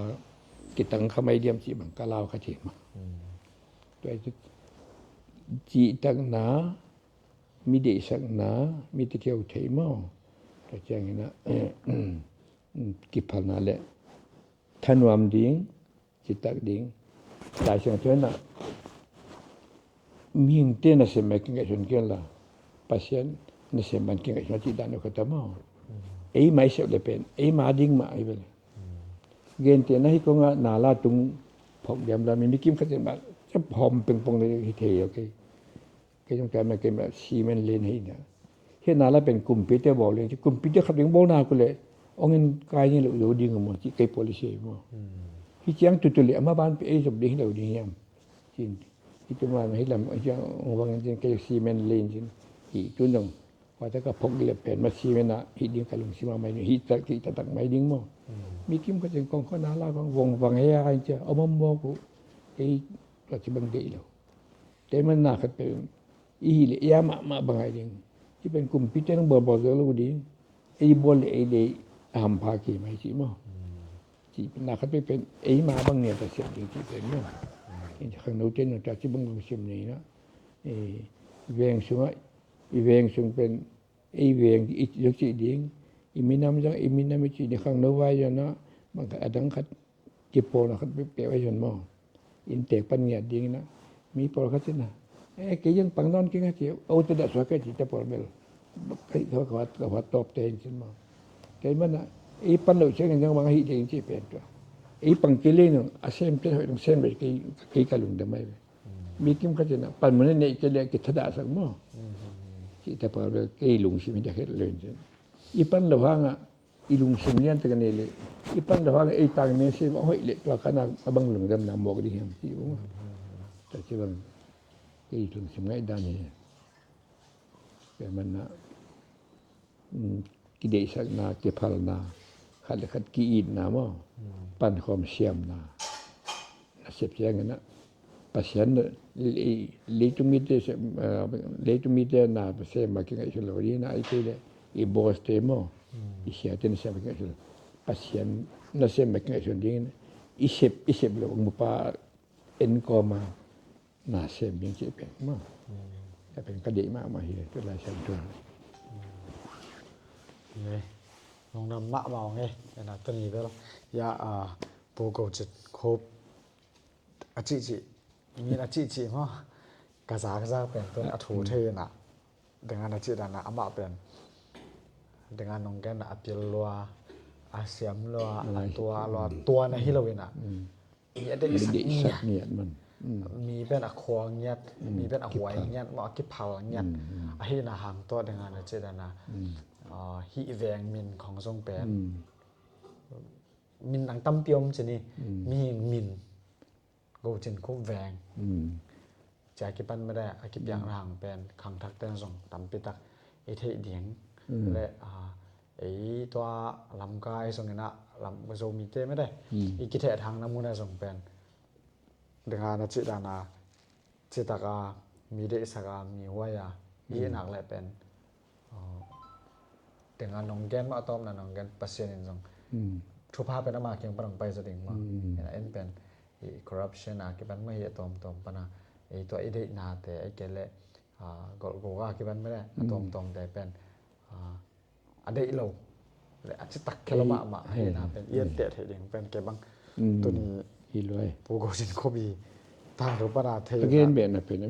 kitang kha mai diam ci bang, ka lau kha ci maw. Tua ci, citakna, mi deihsakna, mi tekeu thei maw. Tua ciangin ah, kiphalna le thanuam ding, citak ding. Lai Siangtho in ah, mihingte nasem a kingaihsun kei la, Pasian nasem a kingaihsun cih dan uh khat a maw. Eima i sep le pen, eima ding mah ahi ve le. Gentehna hi kong ah nala tung phok diam la, mi, mi kim khat in mah, hawm pengpong le hi thei lo kei. Kei zong tua mah kei mah cement len hi na. Hi nala pen kumpite bawl len ci, kumpite khat ding bawl nak uh leh, ong in kai ni lo zo ding maw, ci kei policy hi maw. Hi ciang tutu leh, ama ban pi ei zop ding hi lo ding hiam. Cin, hi tu man hi lam, hi ciang ong vang in cin kei cement len cin. Hi tu zong, Kua ta ka phok leh pen ma cement ah, hi ding ka lungsim a mai ding, hi ta, hi ta tak mai ding maw. Mi kim khat in kong kho nala kong vong vang he a in cia, om om mawk uh, ei, tua ci bang deih lo. Tua man na khat pen, i hih leh, i a mahmah bang ai ding. Hi pen kumpite nong bawlbawl zo lo ding. Ei bawl leh ei deih, a hampha kei mai ci maw. Ci na khat pen, eima bang nia ta siam ding ci pen maw. In khangnote nong ta ci bang lungsim nei na. Eh, veng sungah, i veng sung pen, ei veng i zong cih ding, i minam zong, i minam i cih ding khangno vai zong na, bang khat a dang khat, kipawlna khat peuhpeuh a zong maw. Inntek pan ngiat ding na, mi pawlkhat ci na. Eh, kei zong pang nawn kei nga ci, o te dah suak kei ci te pawl bel. Kei ka, ka, ka, ka tawp te in cin maw. Kei man na, ei pan lo ciangin zong bang a hih ding ci pen tua. Ei pang kei lei nung, a sem te hoih nung sem lei kei, kei ka lungdam ai ve. Mi kim khat in a pan mun a neih kei leh a kithadahsak maw. Cih tapa bel kei lungsim hi dak het lo in cin. I pan lo hangah i lungsim lian tak a nei leh, i pan lo hangah ei tang nei sim a hoih leh tua khan a bang lungdamna mawk ding hiam ci uh. Tua ci bang kei lungsim ngaihdan hi. Kei man na, um, kideihsakna, kiphalna, khat le khat ki-itna maw, pankhawm siamna. Nasep ciangin ah, Pasian le-, le-, leitung mite, ah, leitung mite na sem a kingaihsun lo ding na, i te le, i boss te maw, i siate na sem a kingaihsun lo. Pasian na sem a kingaihsun ding, i sep, i sep lo, mupa en kawma, na sem ding cih pen maw. Tua pen ka deih mahmah hi, tu Lai Siangtho. Nge, lungdam mahmah nge, ena tuni bel. Ya, a, Pu Go Cin Khup a cihcih, min a cihcih maw. Ka za, ka za pen tun a thu thei ina. Dengan a cih dan a amah pen. Dengan nong gen a pil lua, a siam lua, a tua lua, tua na hi lo ina. I a deihsak ngiat man. Mi pen a khua ngiat, mi pen a huai ngiat, maw a kiphal ngiat. Ahihna hang tua ding a na ci dan a, ah, hih veng min khong zong pen. Min ang tampi om ci ni, mi min. Go Cin Khup veng. Cia kipan mede, a kipiakna hang pen, khangthak ten zong tampi tak i theih ding. Le, ah, ei tua Lamka ei zong ina, lam, Zomite mede. I kitheh thang na mun a zong pen. Ding a na cih dan a, citak a, mi deihsak a, mi huai a, i nak le pen. Ah, ding a nong gen mah a tawpna nong gen Pasian in zong. Thupha pen ama kiang pan hong pai zaw ding maw. Ina en pen. I corruption a kipan mah hi a tawmtawm pana, ei tua i deihnate, ei kei le, a, golhgawh a kipan mene a tawmtawmte pen a deih lo le a citak khia lo mahmah hi na pen i etteh theih ding pen kei bang tuni hi luai. Pu Go Cin Khup i tangthu pana thei a gen beh na pen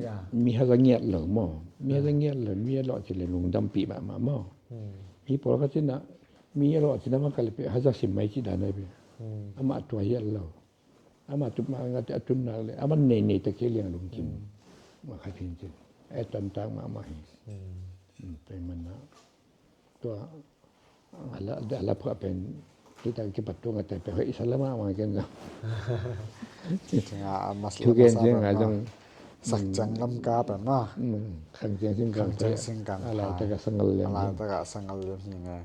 mi haza ngiat lo maw, mi haza ngiat lo, mi a lawh ci le lungdampih mahmah maw. Mi pawlkhat cin a mi a lawh cin a bang ka le peh haza sim mai ci dan ai peh amah tua hiat lo. Amah tup mah a tunnak le amah nei nei tak hi liang lungkim. Mah khat hin cin a tamtak mahmah hi. Tua man na tua a la a la phuah pen kita kipat tung a te pe hoih sa la mahmah ken ka. Thu gen ciang a zong sak ciang lam ka pen ma khang ciang sing kang a lai taka sangal liam a lai taka sangal liam hi ngai.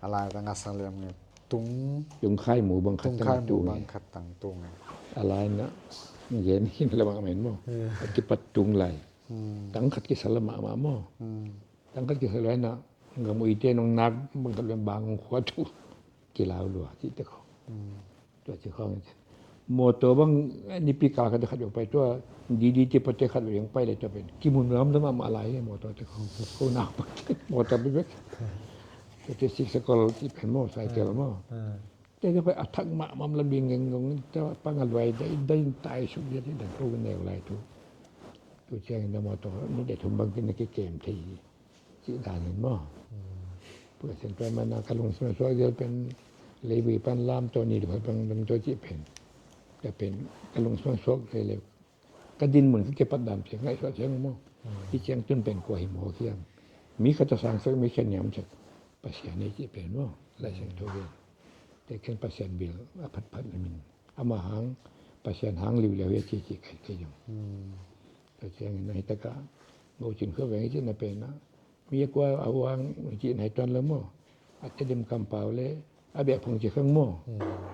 A lai taka sangal liam ngai. Tung tung khai mu bang khat tang tung bang khat tang tung a lai na gen hin la bang men mo a kipat tung lai tang khat kisa la mahmah mo tang khat kisa lai na gam uite nong nak bang khat bang khua tu kilau lua ci te khong tua ci khong motor bang nipi kal khat khat bang pai tua D D T pate khat bang pai le tua pen kimun lam lam a lai motor te khong ko nak bang motor bek tua te sik sakol ci pen mo cycle mo. Te te pai a thak mah mam la bing geng gong te pang a luai dai dai tai suk dia ti dan ko neu lai tu. Tu ciang in da motor ni de thum bang kin na ki kem thei ci dan in mo. Pu sen pai mana ka lung sma so dia pen leibui pan lam to ni du pai bang dam to ci pen. Ka pen ka lung sma so le le ka din mun ka kipat dan ciang ngai so ciang mo. Ci ciang tun pen ko hi mo kiang mi khat a sang sak mi khen niam sak Pasian nei ci pen mo. Lai Siangtho gen te khen Pasian bil a phatphat na min ama hang Pasian hang liuliau hi a ci ci kai kai jong. Tua ciangin a hi taka Go Cin Khup veng hi ci na pen a mi a kua a huang hi ci na hi tuan lo maw. A Tedim kampau le a bia phung ci khang maw.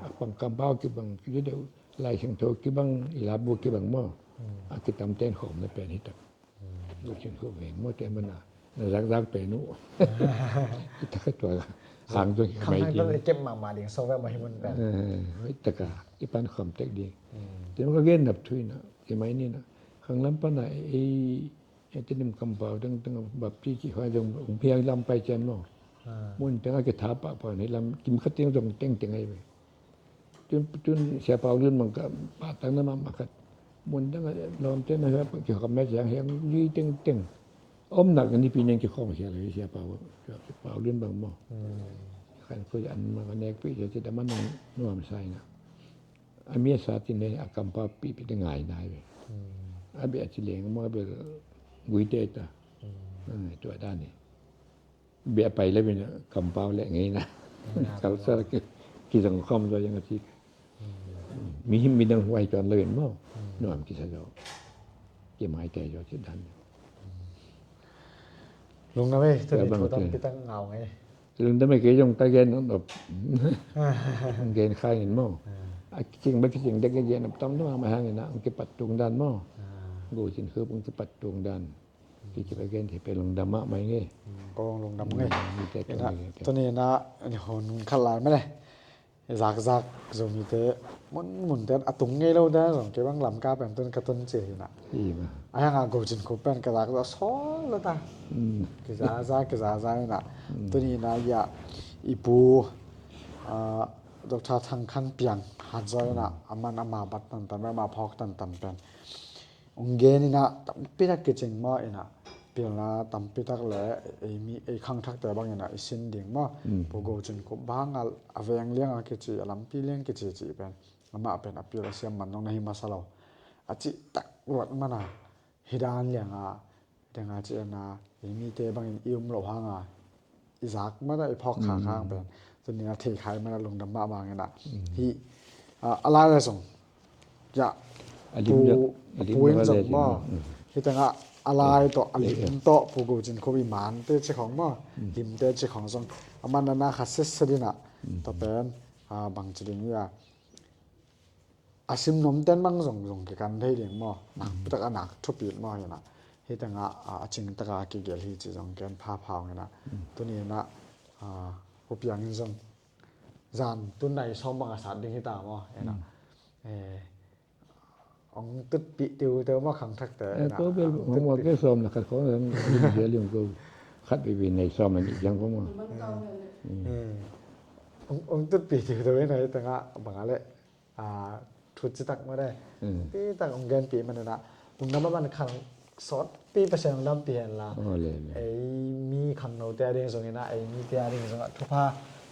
A pang kampau kibang ki deuh Lai Siangtho kibang i labu kibang maw. A kitam ten khawm na pen hi tak. Go Cin Khup veng maw te mana na zakzak pen uh. I taka tua hang zong hi mai ding. Kep mahmah ding so ve maw hi mun pen. I taka i pan khawm tek ding. Te ka gen nap thui na i mai ni na khang lam pana ei Tedim kampau teng teng bapti ci hua zong ung phiang lam pai cian maw. Mun teng a kitha pah pah ni lam kim khat teng zong teng teng ai ve. Tun tun sia pau lun mang ka pa tang na ma ma khat. Mun teng a lom teng na hua ki hok me ciang hiang zui teng teng. Om nak ni pi neng ki khong sia le sia pau sia pau lun bang maw. Kan ko an ma ka nek pi sia ci da man nuam sai na. A mi a sa tin le a kampau pi pi te ngai nai ve. A be a ci leng mo a be gui te ta. Tua dan ni be a pai le be na kampau le ngei na. Kal sa ki ki zang khom do yang a ci. Mi him mi dang huai tuan le mo. Nuam ki sa do. Ki mai te do ci dan. Lung na ve ta ni thu tam ki tang ngau ngei. Lungdam e kei zong ka gen nop. Gen khai ngin maw. A kicing ba kicing dek gen nop tam dam a hang ina ang kipat tung dan maw. Go Cin Khup ang kipat tung dan. Kici ba gen thei pe lungdam a mai nge. Kong lungdam nge. Tuni na ni hon khat lai mene. Zakzak Zomite mun mun ten a tung ngei lo dan zong kei bang Lamka pen tun ka tun ci hi na. A hang a Go Cin Khup pen ka zakzak sawl lo ta. Kizaza kizaza hi na. Tuni na ya i pu Doctor Thang Khang Piang hat zaw hi na. A man ama bat tan tan ama phawk tan tan pen. Ung gen ina tampi tak kicing maw ina pilna tampi tak le ei mi ei khangthakte bang ina i sin ding maw. Pu Go Cin Khup bang a veng liang a kici a lampi liang kici ci pen amah pen a pil a siam man nong na hi masa lo. A cih tak luat mana hi dan liang a deng a ci ina ei mite bangin i um lo hang a i zak mata i phawk kha khang pen tuni a thei khai mana lungdam mah bangin a hi a lai a zong ya pu in zong maw hi tengah a lai tawh a lim tawh Pu Go Cin Khup i man te ci khong maw lim te ci khong zong a man a na kha sese dina ta pen bang ci ding ya a sim nom ten mang zong zong kikan thei ding maw nak pitak a nak thupit maw hi na hi tengah a cing taka kigel hi ci zong ken pha phau hi na tuni na Pu Piang in zong zan tun nai sawm bang a sat ding hi ta maw hi na Ong tutpih tiuteu maw khangthakte. Eh, ko bel hong ua ke sawm la khat ko lim bia lim ko khat veve nei sawm la nih ciang ko maw. Ong tutpih tiuteu in a hi tengah bang a leh thu citak mah de. Pitak ong genpih maninah ong nam a man khang sawtpi Pasian ong dampih hen la. Ei mi khangnote a ding zongin ah ei mite a ding zongah thupha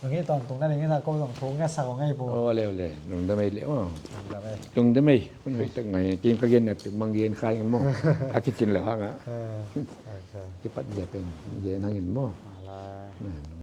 nong hi tawntung nadingin ah ko zong thu ngetsak ong ei pu. Aw le aw le, lungdam ei le aw. Lungdam ei. Lungdam ei. Hun hoih tak ngai kim ka gen na tuk mang gen khai maw. A kicin le hang ah. Kipat zia pen gen hangin maw.